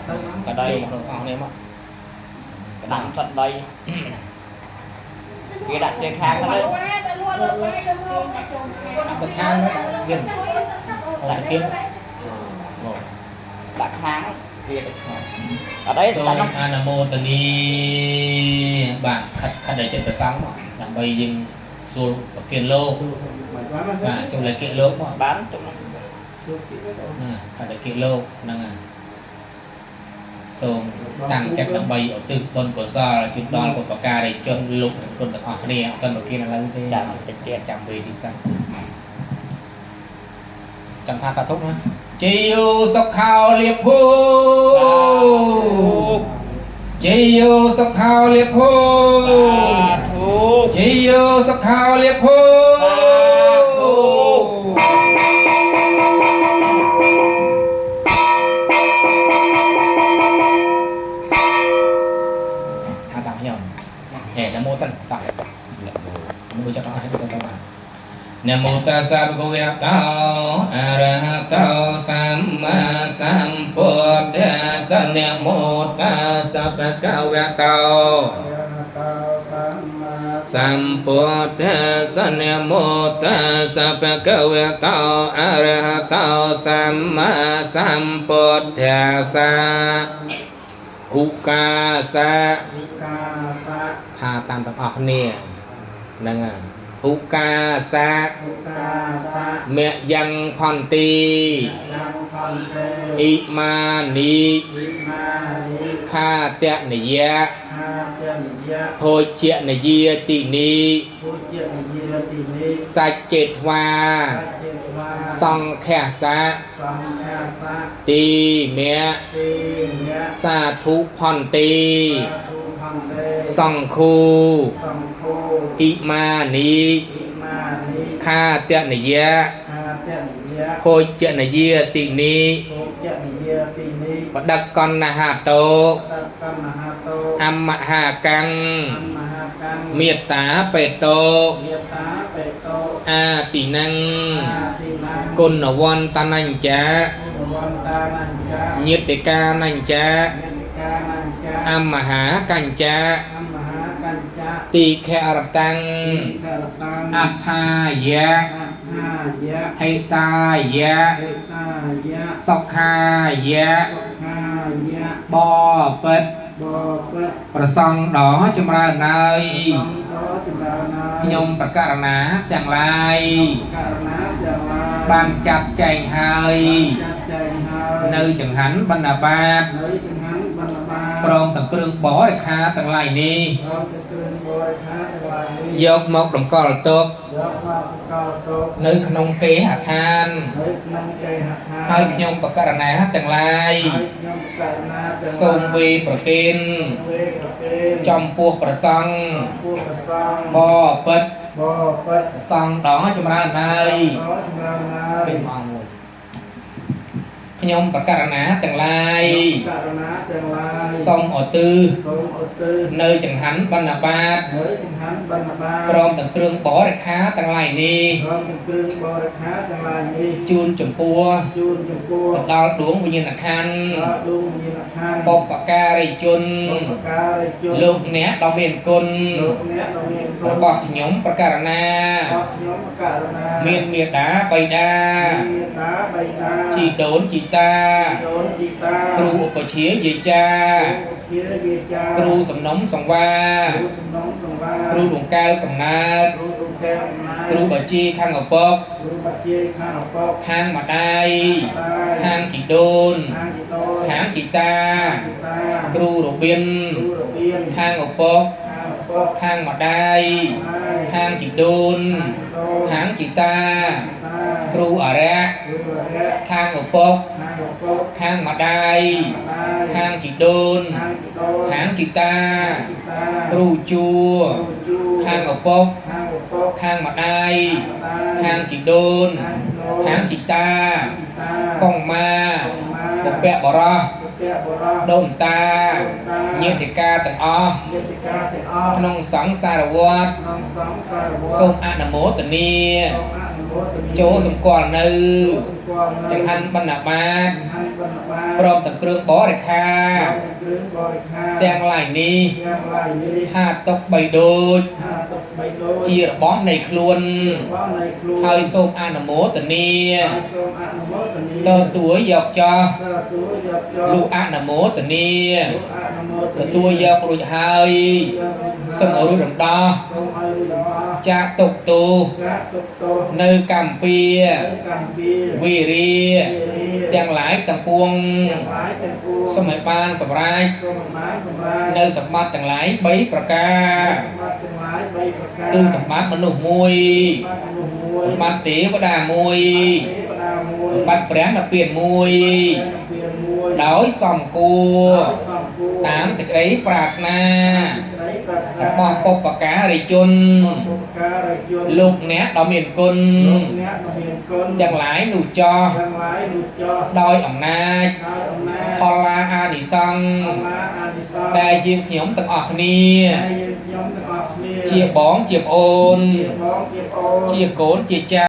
កាត់ចូលមកក្នុងអស់នេះមក ដាក់ឆត់ដីគេដាក់ជាខាងទៅ ដាក់ទៅខាងវិញអូទៅគៀនមក ដាក់ខាងគេដាក់ខាងអត់អី សូ ដាក់នោះ មអនុមោទនីបាទខិតខិតឲ្យចិត្តប្រសងមកដើម្បីយើងសួរប្រគិនលោកបាទចូលឲ្យគិលោកមក បានទុកនោះ ណាខិតឲ្យគិលោកហ្នឹងហើយសូមតាំងចិត្តដើម្បីឧទ្ទិសបុណ្យកុសលជូនដល់បុព្វការីជនលោកនិងគុណទាំងអស់គ្នាអត់ប្រគិនឥឡូវទេ ចាំតិចទៀត ចាំវេទីសាចាំថាសាធុណាជ័យោសុខោលាភូជ័យោសុខោលាភូ សាធុ ជ័យោសុខោលាភូ សាធុ ថាតាមខ្ញុំហេនមោសិនតោះមួយចតអស់ទៅទៅបាទនមោតាសៈភគវៈតោអរហតោសម្មាសម្ពុទ្ធស្សនមោតាសៈភគវៈតោសម្ពុទ្ធស្សនមោតាសៈភគវៈតោអរហតោសម្មាសម្ពុទ្ធស្សឧកាសៈ កាសៈ ថាតាមទាំងអស់គ្នាហ្នឹងហើយឧកាសៈ ឧកាសៈ មយ៉ាងផន្តិ យ៉ាងផន្តិ អ៊ីមានិ អ៊ីមានិ ខាតនិយៈ ខាតនិយៈ ភោជនយាតិនិ ពុជនិយាតិនិ សច្ចេត្វា សច្ចេវា សង្ឃសៈ សង្ឃសៈ ទីមៈ ទីមៈ សាធុផន្តិ សាធុផន្តិ សង្ឃូ សង្ឃោ អ៊ីមានិ អ៊ីមានិ ខាតនិយៈ ខាតនិយៈ ភោជនយាតិនិ ពុជនិយាតិនិ បដកណ្ហតោ តកមហតោ អមហាកាំង អមហកាំង មេត្តាបេតោ មេត្តាបេតោ អាទិណੰ អាទិណੰ គុណវន្តនញ្ចា គុណវន្តានញ្ចា ញាតិកានញ្ចា ញាតិកានញ្ចា អមហាកញ្ចា អមហាកញ្ចា ទីខរតាំង ទីខរតាំង អត្ថាយៈ អហាយៈ ហេតាយៈ ហេតាយៈ សុខាយៈ សុខាយៈ បពិត បពិត ប្រសងដ៏ចម្រើនហើយ សង្ឃដ៏ចម្រើនហើយ ខ្ញុំប្រកាសណាទាំងឡាយ ករណាទាំងឡាយ បានចាត់ចែងហើយ បានចាត់ចែងហើយ នៅចង្ហាន់បណ្ណាបាត នៅចង្ហាន់បណ្ឌបាត ព្រមទាំងគ្រឿងបរិខាទាំងឡាយនេះ ព្រមទាំងគ្រឿងបរិខាទាំងឡាយនេះ យកមកតម្កល់ទុក យកមកប្រកបទុក នៅក្នុងគេហដ្ឋាន នៅក្នុងគេហដ្ឋាន ហើយខ្ញុំបករណាទាំងឡាយ ហើយខ្ញុំករណាទាំងឡាយ សូមវេប្រគេន វេប្រគេន ចំពោះប្រសង្ឃ ពោះព្រះសង្ឃ បពិត បពិត សង្ឃដងចម្រើនហើយ ដ៏ចម្រើនហើយ ពេញអង្គមួយខ្ញុំបករណាទាំងឡាយ ករណាទាំងឡាយ សូមឧទ្ទិស សូមឧទ្ទិស នៅចង្ហាន់បណ្ណាបាត នៅចង្ហាន់បណ្ឌបាត ព្រមទាំងគ្រឿងបរិខាទាំងឡាយនេះ ព្រមទាំងគ្រឿងបរិខាទាំងឡាយនេះ ជូនចំពោះ ជូនចំពោះ ទៅដល់ដួងវិញ្ញាណក្ខន្ធ ដល់ដួងវិញ្ញាណក្ខន្ធ បុព្វការីជន បុព្វការីជន លោកអ្នកដ៏មានគុណ លោកអ្នកដ៏មានគុណ របស់ខ្ញុំប្រការណា របស់ខ្ញុំករណា មានមេដាបៃតា មានតាបៃតា ជីដូនជីតា ជីដូនជីតា គ្រូឧបជាយាចា គ្រូជាយាចា គ្រូសំណុំសង្វា គ្រូសំណងសង្វា គ្រូដង្កែវកំណើត គ្រូដង្កែវអំណាច គ្រូបាជីខាងឪពុក គ្រូបាជាខាងឪពុក ខាងម្ដាយ ខាង ខាងជីដូន ខាងជីដូន ខាងជីតា ជីតា គ្រូរបៀន គ្រូរបៀន ខាងឪពុក ខាងឪពុក ខាងម្ដាយ ខាង ខាងជីដូន ខាងជីដូន ខាងជីតា តា គ្រូអរិយ គ្រូអរិយ ខាងឪពុក ខាងឪពុក ខាងម្ដាយ ខាង ខាងជីដូន ខាងជីដូន ខាងជីតា ជីតា គ្រូជួ គ្រូជួ ខាងឪពុក ខាងឪពុក ខាងម្ដាយ ខា ខាង ង ជីដូន ខាងជីដូន ខាងជីតា ជីតា កងម៉ា កុមា បុព្វបុរស បុព្វបុរស ដូនតា តា ញាតិកាទាំងអស់ ញាតិកាទាំងអស់ ក្នុងសង្សារវដ្ត ក្នុងសង្សារវដ្ត សូមអនុមោទនា សូមអនុម មោទនា ចូលសម្គាល់នៅ ចូលសម្គាល់នៅ ចង្ហាន់បណ្ណាបាត ចង្ហាន់បណ្ឌបាត ព្រមទាំងគ្រឿងបរិខា ព្រមទាំងគ្រឿងបរិខារ ទាំងឡាយនេះ ទាំងឡាយនេះ ថាទុកបីដូច ថាទុកបីដូច ជារបស់នៃខ្លួន របស់នៃខ្លួន ហើយសូមអនុមោទនា ហើយសូមអនុមោទនា ទទួលយកចោះ ទទួលយកចោះ លុះអនុមោទនា លោកអនុមោទនា ទទួលយករួចហើយសូមឲ្យរួចរំដោះ សូមឲ្យរួចរំដោះ ចាកទុកទោស ចាកទុកទោស នៅកម្ពុជា នៅកម្ពុជា វីរា វេរា ទាំងឡាយទាំងពួង ទាំងឡាយទាំងពួង សូមឲ្យបានសម្រេច សូមឲ្យបានសម្រេច នៅសម្បត្តិទាំងឡាយ3ប្រការ សម្បត្តិទាំងឡាយបីប្រការ គឺសម្បត្តិមនុស្សមួយ សម្បត្តិមនុស្សមួយ សម្បត្តិទេវតាមួយ ទេវតាមួយ សម្បត្តិព្រះនិព្វានមួយ ព្រះនិព្វានមួយ ដោយសំគួរ ដោយសំគួរ តាមសេចក្តីប្រាថ្នា សេចក្តីប្រាថ្នា របស់បុព្វការីជន របស់បុព្វការីជន លោកអ្នកដ៏មានគុណ លោកអ្នកដ៏មានគុណ ទាំងឡាយនោះចោះ ទាំងឡាយនោះចោះ ដោយអំណាច ដោយអំណាច ផលឡាអានិសង្ឃ ផលឡាអានិសង្ឃ ដែលយើងខ្ញុំទាំងអស់គ្នា ដែលយើងខ្ញុំទាំងអស់គ្នា ជាបងជាប្អូន ជាបងជាប្អូន ជាកូនជាចៅ